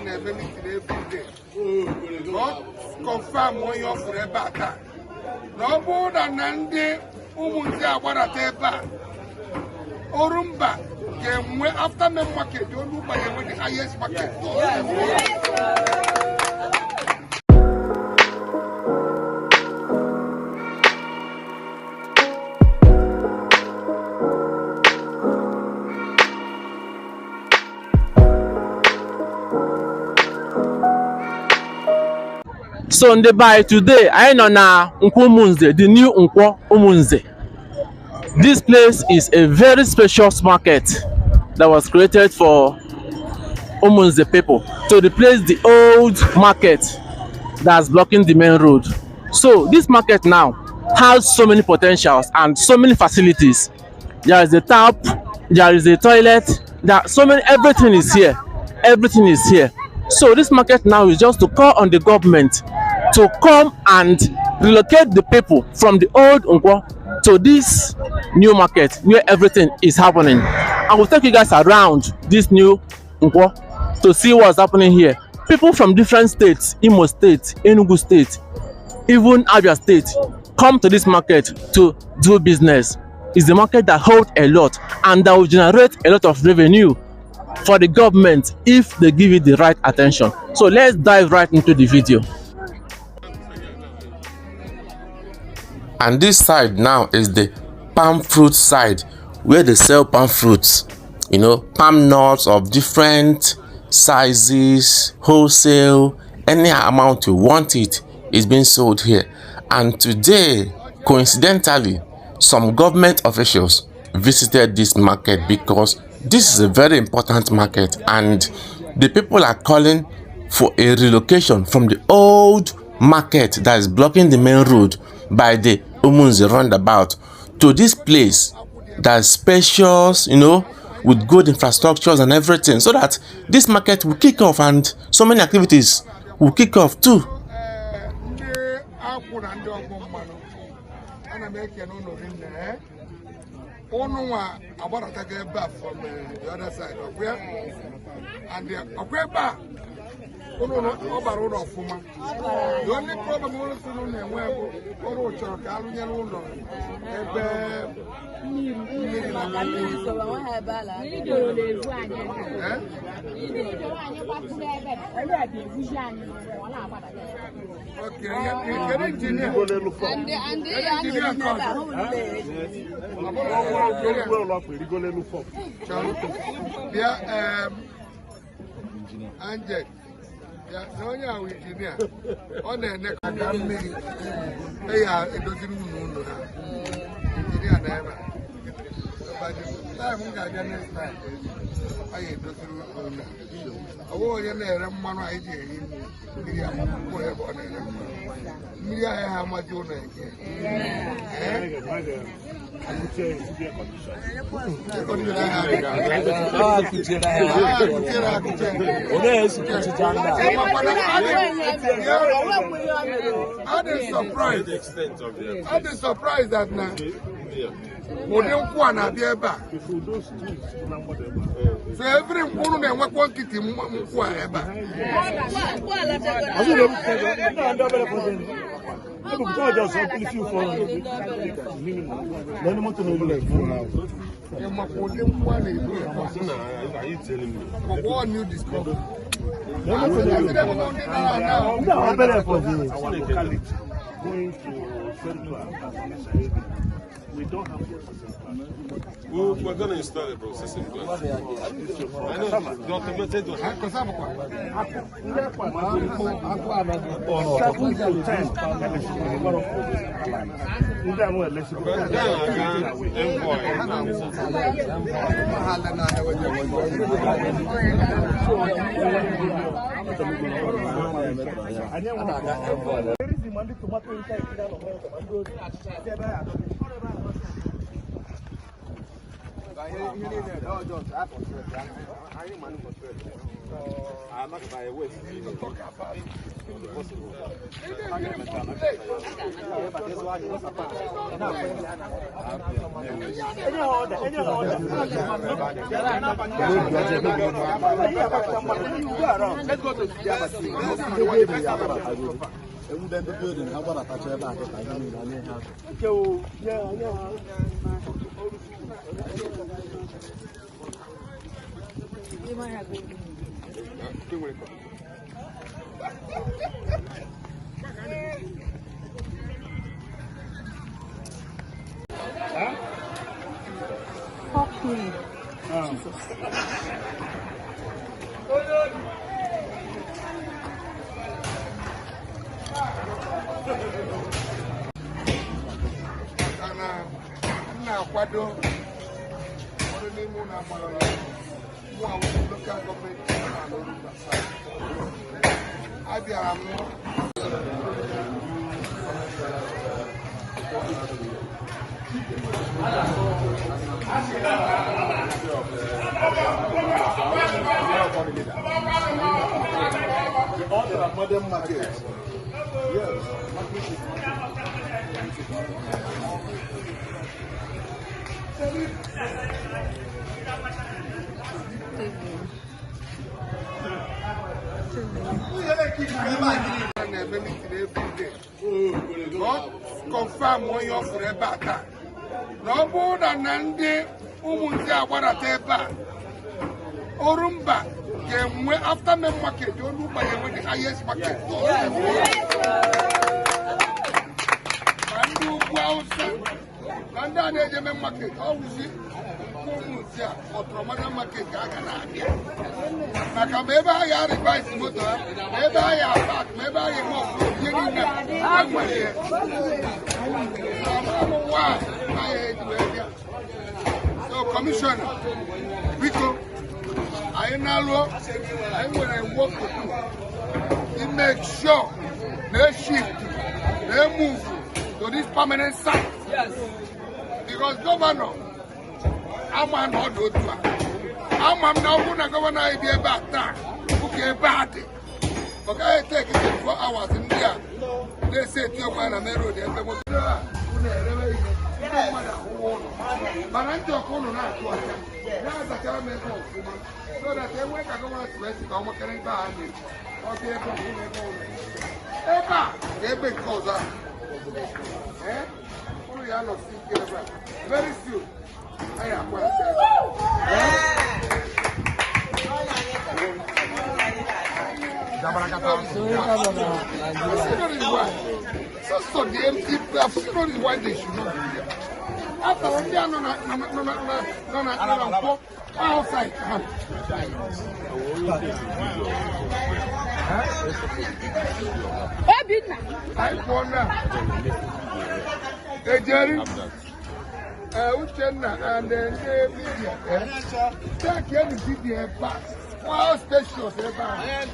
na-eme meeting every day ka ọ confirm onye ọ fụrụ ebe a taa na ọ bụrụ na ndị Ụmụnze agbadata ebe a, Orumba ga-enwe after main market, Orumba ga-enwe the highest market. So ndị be anyị, today anyị nọ na Nkwọ Umunze, the new Nkwọ Umunze. This place is a very spacious market that was created for Umunze people to replace the old market that's blocking the main road. So this market now has so many potentials and so many facilities. There is a tap, there is a toilet, there are so many, everything is here. Everything is here. So this market now is just to call on the government to come and relocate the people from the old Nkwo to this new market where everything is happening. I will take you guys around this new Nkwo to see what's happening here. People from different states, Imo State, Enugu State, even Abia State, come to this market to do business. It's a market that holds a lot and that will generate a lot of revenue for the government if they give it the right attention. So let's dive right into the video. And this side now is the palm fruit side, where they sell palm fruits, palm nuts of different sizes, wholesale, any amount you want it is being sold here. And today, coincidentally, some government officials visited this market because this is a very important market and the people are calling for a relocation from the old market that is blocking the main road by the Umunze roundabout to this place that's spacious, with good infrastructures and everything, so that this market will kick off and so many activities will kick off too. Ndị akwụ na ndị ọgbọ mmanụ, ana m ekene ụnụ rinne. Ụnụ nwa agbadatago ebe a from the other side ọkwa ya and ọkwa ebe a ụnụ ọ bara ụlọ ọfụma. The only problem ụnụ si ụnụ na-enwe bụ ụnụ chọrọ ka alụnyere ụlọ ebe mmiri na Mmiri zoro, onwe ha ebe ala. Idoro na-evu anyị. Eh? Idoro anyị gbapụrụ ebe ebe a ga-evuzi anyị, ọ na-agbadata. Okay, kedu injinia? And ihe a na-eri n'ebe a, hụ niile. Chọrọ bịa, Angel bịa na onye ahụ injinia ọ na-ene aka mmiri eya edoziri unu ụlọ ha. Injinia na ebe a. By the time m ga-abịa next time, a ga-edoziri ụlọ a. Ọ bụghị onye na-ere mmanụ anyị ji eri nri, mmiri akwụkwọ ebe ọ na-ere mmanụ, mmiri ahịa ha amaji ụlọ eke. Eh? Air condition ahụ akụchiere akụchie. I dey surprised that na ụdị nkwụ a na-abịa ebe a. So every nkwụ unu na-enwekwa nkịtị nkwụ a ebe a. Nkwụ alachago. Ịmakwa ụdị nkwụ a na-ebu ebe a. Makwa all new discovery. Asị na ndị nara ana. Going to Central and we don't have processing plant. We're going to install a processing plant. I know, the automated one. Kọsa bụkwa. 7 to 10 ndị anụ elesigo. But then again, envoy. Ha ala na ahịa. Anyị enweghị ma ndị tomato nta ekiri anọ n'ụzọ ma ndị ozi ebe a. Fuck me. Jesus. Na-akwado ọrụ n'ime ụlọ agbara ya mụ awụ lokal gọọmenti na Orumba abịara m. The order of modern market. Yes. Na-eme meeting every day. Ka ọ confirm onye ọ fụrụ ebe a taa na ọ bụrụ na ndị ụmụnze agbadata ebe a, Orumba ga-enwe after main market, Orumba ga-enwe the highest market. Ma ndị ugwu Hausa na ndị a na-eje main market, ọ wụzi ụmụnze a ọtụrụmada market ka a ga na-abịa maka ma ebe ha ya rivais moto ha, ma ebe ha ya pak, ma ebe ha ya eme ọfụrụ ihe niile a enwere ya. So, Commissioner, biko, anyị na-alụ, anyị nwere work to do to make sure na shift na move to this permanent site. Because governor ama na ọdụ otu a, ama m na ọ bụrụ na gọvanọ anyị dị ebe a taa, ụka ebe a dị, ọ gaghị eteki 24 hours ndị a na-ese eti ọkwa na main road ebe moto a unu erewe ihe ndị mmadụ ahụwa ụlọ, mana ndị ọkụ ụlọ na-atụ aka na-azachara m ebe ọfụma so that enwee ka gọvanọ si wee sị ka ọ makara ebe a na-ekwu ọ bịa ebe ọfụma ebe ụlọ ebe a na ebe nke ọzọ a. Ee, ụlọ ya nọsi ike ebe a. Very soon anyị akwa ya ebe. So the empty is why they should not be here. After all, they are not outside. I wonder. Jerry, Uchenna and the media. Take any video back. Wow, special. I